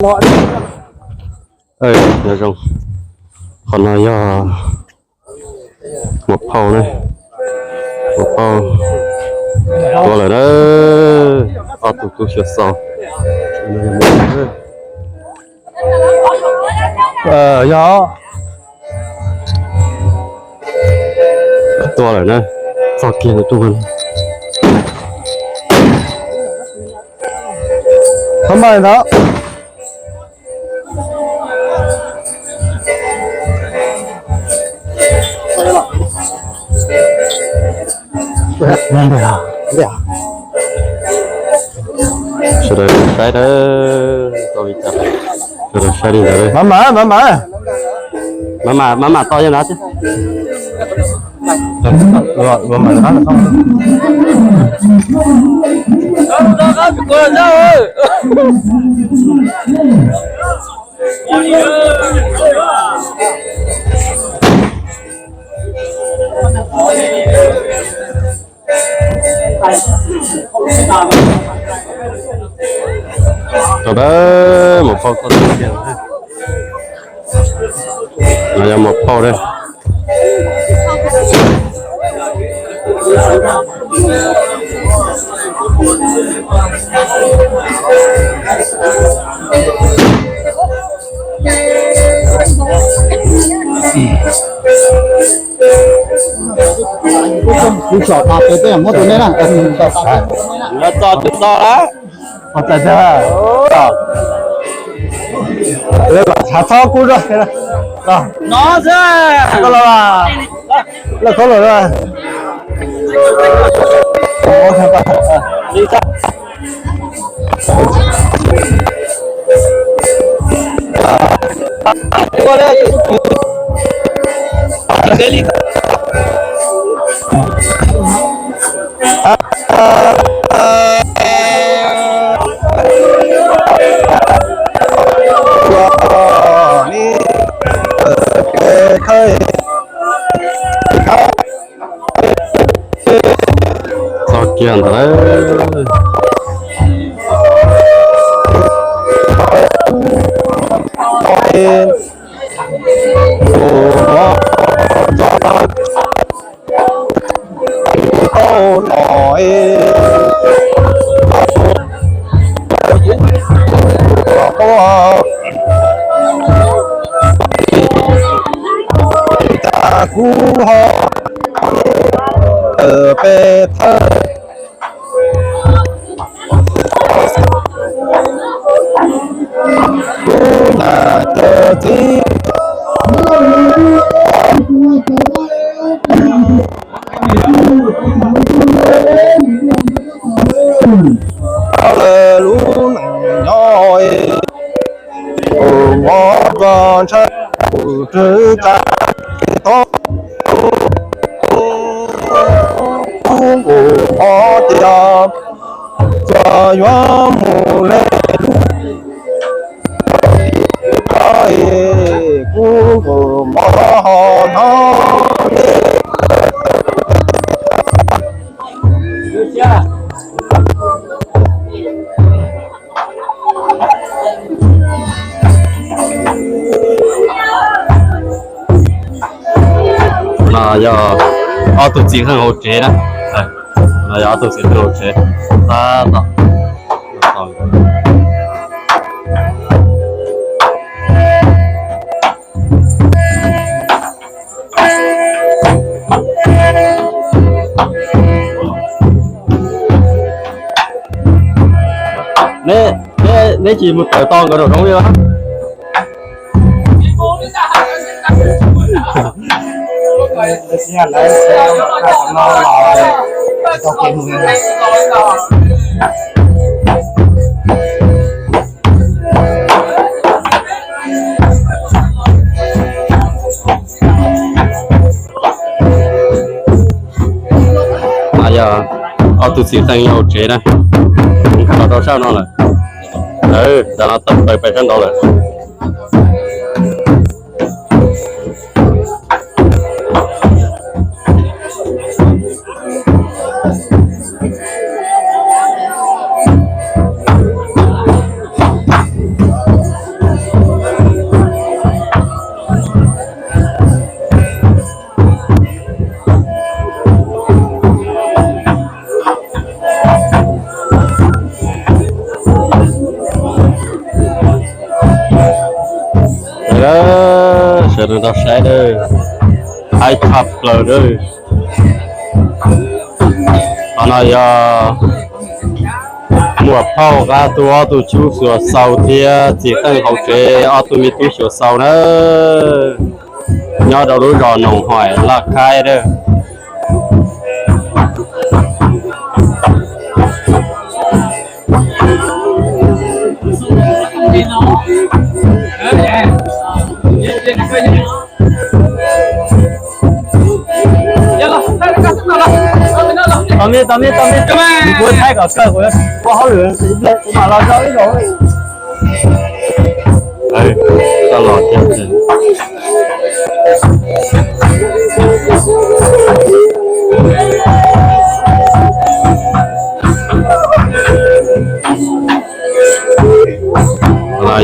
Nyob zoo, qhov no yog muam phauj ne, muam phauj tuaj lawm na, ob tug tub xyuas xo. Yog tuaj lawm na, txog kiag tus. Thov maj ntawd. Sawv daws saib na, tau li cas, sawv daws saib li ntawd. Maj mam, maj mam, maj mam, maj mam tau yog na. Tau dab, muam phauj tau tiag. No yog muam phauj dab. Kuv tsom tas pem peb muab tus nej na. Tso tus tso lawm. Txhav txhob kub zog no xwb. Lawj khaub lawm. Txog kiag ntawd lawm. Kuv ho peb thawj kuv na cov txiv lawv lub neej nyob. Kuv mov txog ntshaw kuv twb tsa tau kuv mov tias txog yuav mus le lub kuv mov ho no. No yog ob tug txiv qeej hauv tsev na. No yog ob tug txiv qeej hauv tsev. Tab tom Neb, neb tsis mus tawm tau nkawd nraum zoov li los? Yog ob tug txiv qeej nyob hauv tsev na, los rau sab no lawm. Tam no tawm plaws pem sab nraud lawm. Nws tau saib dawb, haib tshaj plaws dawb. Qhov no yog muam phauj qab tug ob tug tub xyuas xaus thiab txiv qeej hauv tsev ob tug me tub xyuas xaus na. Nyob rau lub zos Noom Haim Laj Khaib dawb. Tau me, tau me, tau me. Kuv thaij kom kawg, kuv ua hauj lwm, kuv mam los rau ib zaug. Tau los thiab.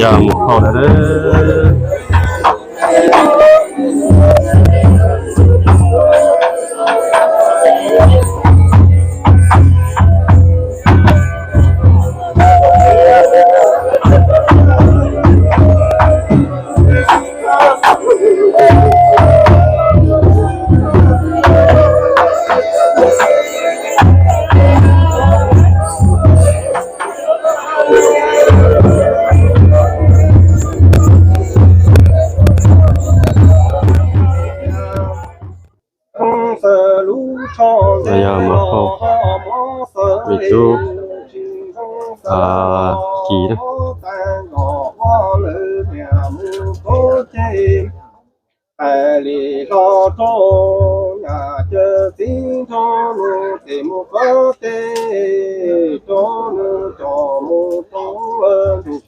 Yog mus hauj lwm. Yog mus hauj me tub Kis na. Tais li hlo rau nyab cawv txiv nrho nws tes mus qab teb rau nws coj mus rau ntug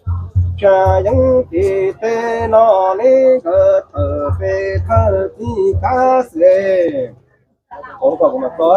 tsa yeeb tim teb no li nkawd thawm peb thawj txiv kab xwb. Ov, kom kuv mam tso.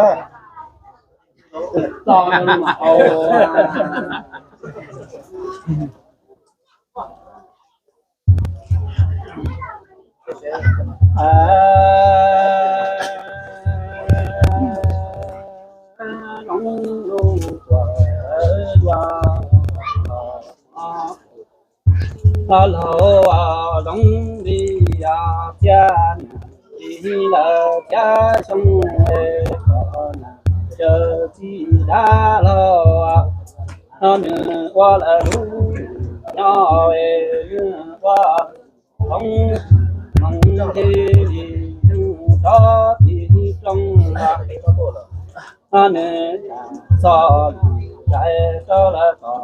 Laug zoo li thiab niam txiv lawv thiab xyoo kom niam cawv txiv dab laug nws ua lawv lub nyob ua hoob hmoov nthe li rov tim roob nws txom nyem rau lawv kom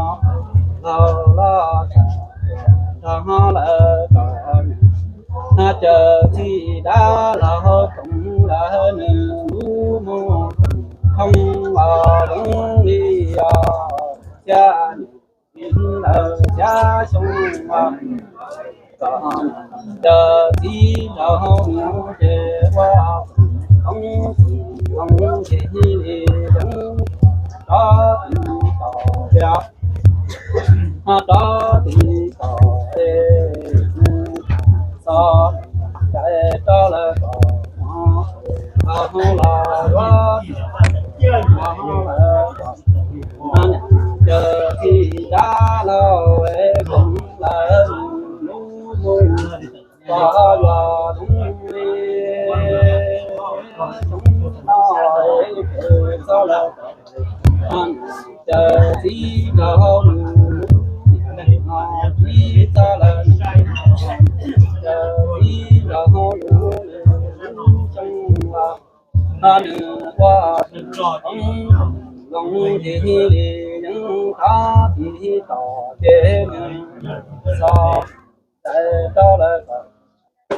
laug los nrog lawv kom cawv txiv dab laug koom lawv nws lub mus thoob los zoo li os thiab niam txiv lawv thiab xyoo os kom cawv txiv nrog nws ces ua hoob hmoov nthe li zoo rov tim tom thiab rov tim tom es txom nyem rau lawv kom laug los yuav laug los cawv txiv dab laug es koom lawv lub mus los yuav zoo li zoo no es txog lawv cawv txiv nrog nws lub niam no tib txog lawv cawv txiv nrog nws lub xyoo los nws ua hoob zoo li yeej rov tim tom ces nws txom nyem rau lawv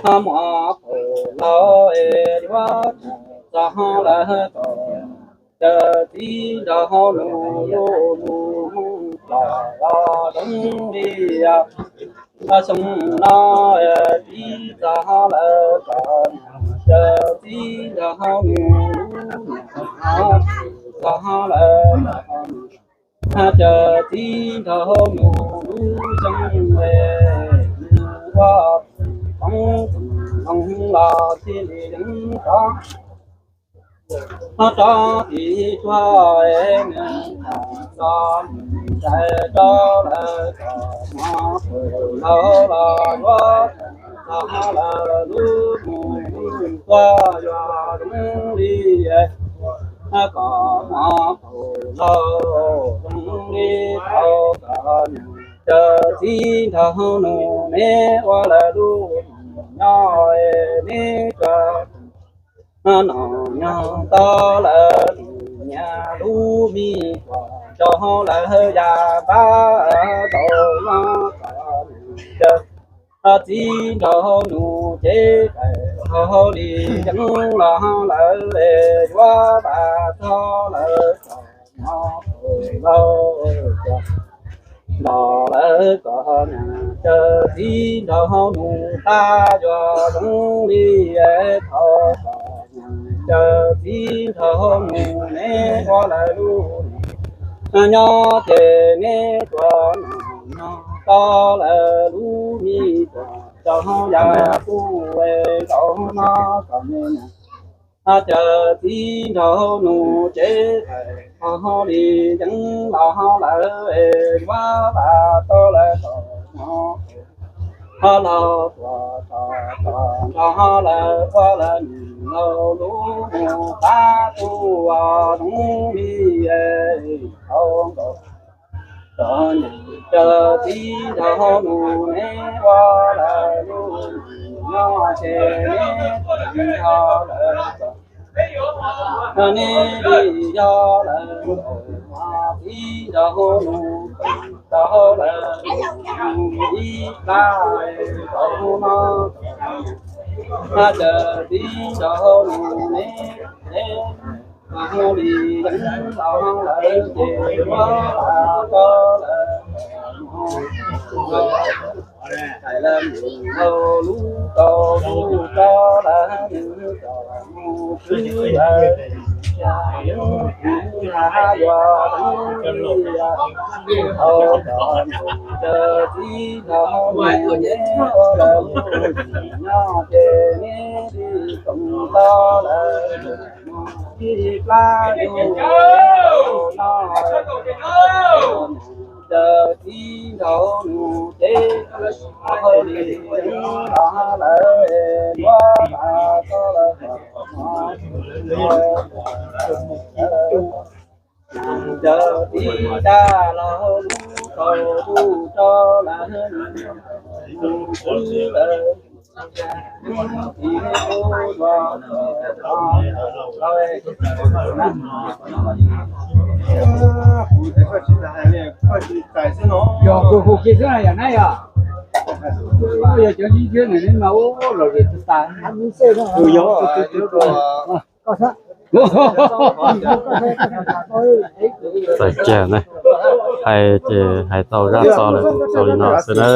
kom muam phauj laug es yuav txog lawv kom cawv txiv nrog nws lub mus mus los los zoo li xyoo no tib txog lawv kom cawv txiv nrog nws lub niam no txog lawv kom cawv txiv nrog nws lub xyoo es nws ua hoob zoo los cia li yeej rov rov tim tuag es nws txom nyem rau lawv kom muam phauj laug los yuav txog lawv lub mus tuaj yuav zoo li kom muab kaum lauj zoo li tau kom niam cawm txiv nraug nus neb ua lawv lub nyob neb tsuas nom nyob tau lawv li nyias lub me tuam tsaug lawv ya pab tau no kom niam cawm txiv nraug nus cev daim hauj li yeeb los lawv yuav vam txog lawv kom no lauj nrog lawv kom niam cawm txiv nraug nus tab yuav zoo li thaum kom niam cawm txiv nraug nus neb ua lawv lub nyob ces neb tsuas nom nyob tau lawv lub me tuam tsaug ya kuj zaum no kom niam cawm txiv nraug nus cev daim hauj li yeeb los lawv yuav vam tau lawv kom no ho los tuam tsaug tso nrog lawv ua lawv niam laus lub mus pab tuaj zoo li tau nkaus kom niam cawm txiv nraug nus neb ua lawv lub nyob ces neb tseem yog lawv txom neb li yog lawv txiv nraug nus tau lawv ib plab tau no cawm txiv nraug nus neb li yeeb los lawv ces muab tau lawv hais lawv mus laug lub tau lub tso lawv nws tsom mus twb lawv yeeb kuv ha yuav li tau kom cawm txiv nraug neb ua lawv lub nyob ces neb li tau lawv ib plab yug no cawm txiv nraug nus cev hauj li yeeb los lawv yuav vam tau lawv kom no cawm txiv nraug nus tau lub tso lawv nws tsom mus twb lawv Yog hu hu kiag xwb yam na yog, yog cov ntsib thiab nws mas ua los zem tas. Txawm kiag ne, hais ces hais tau zaj xov lawm, tau li no xwb na.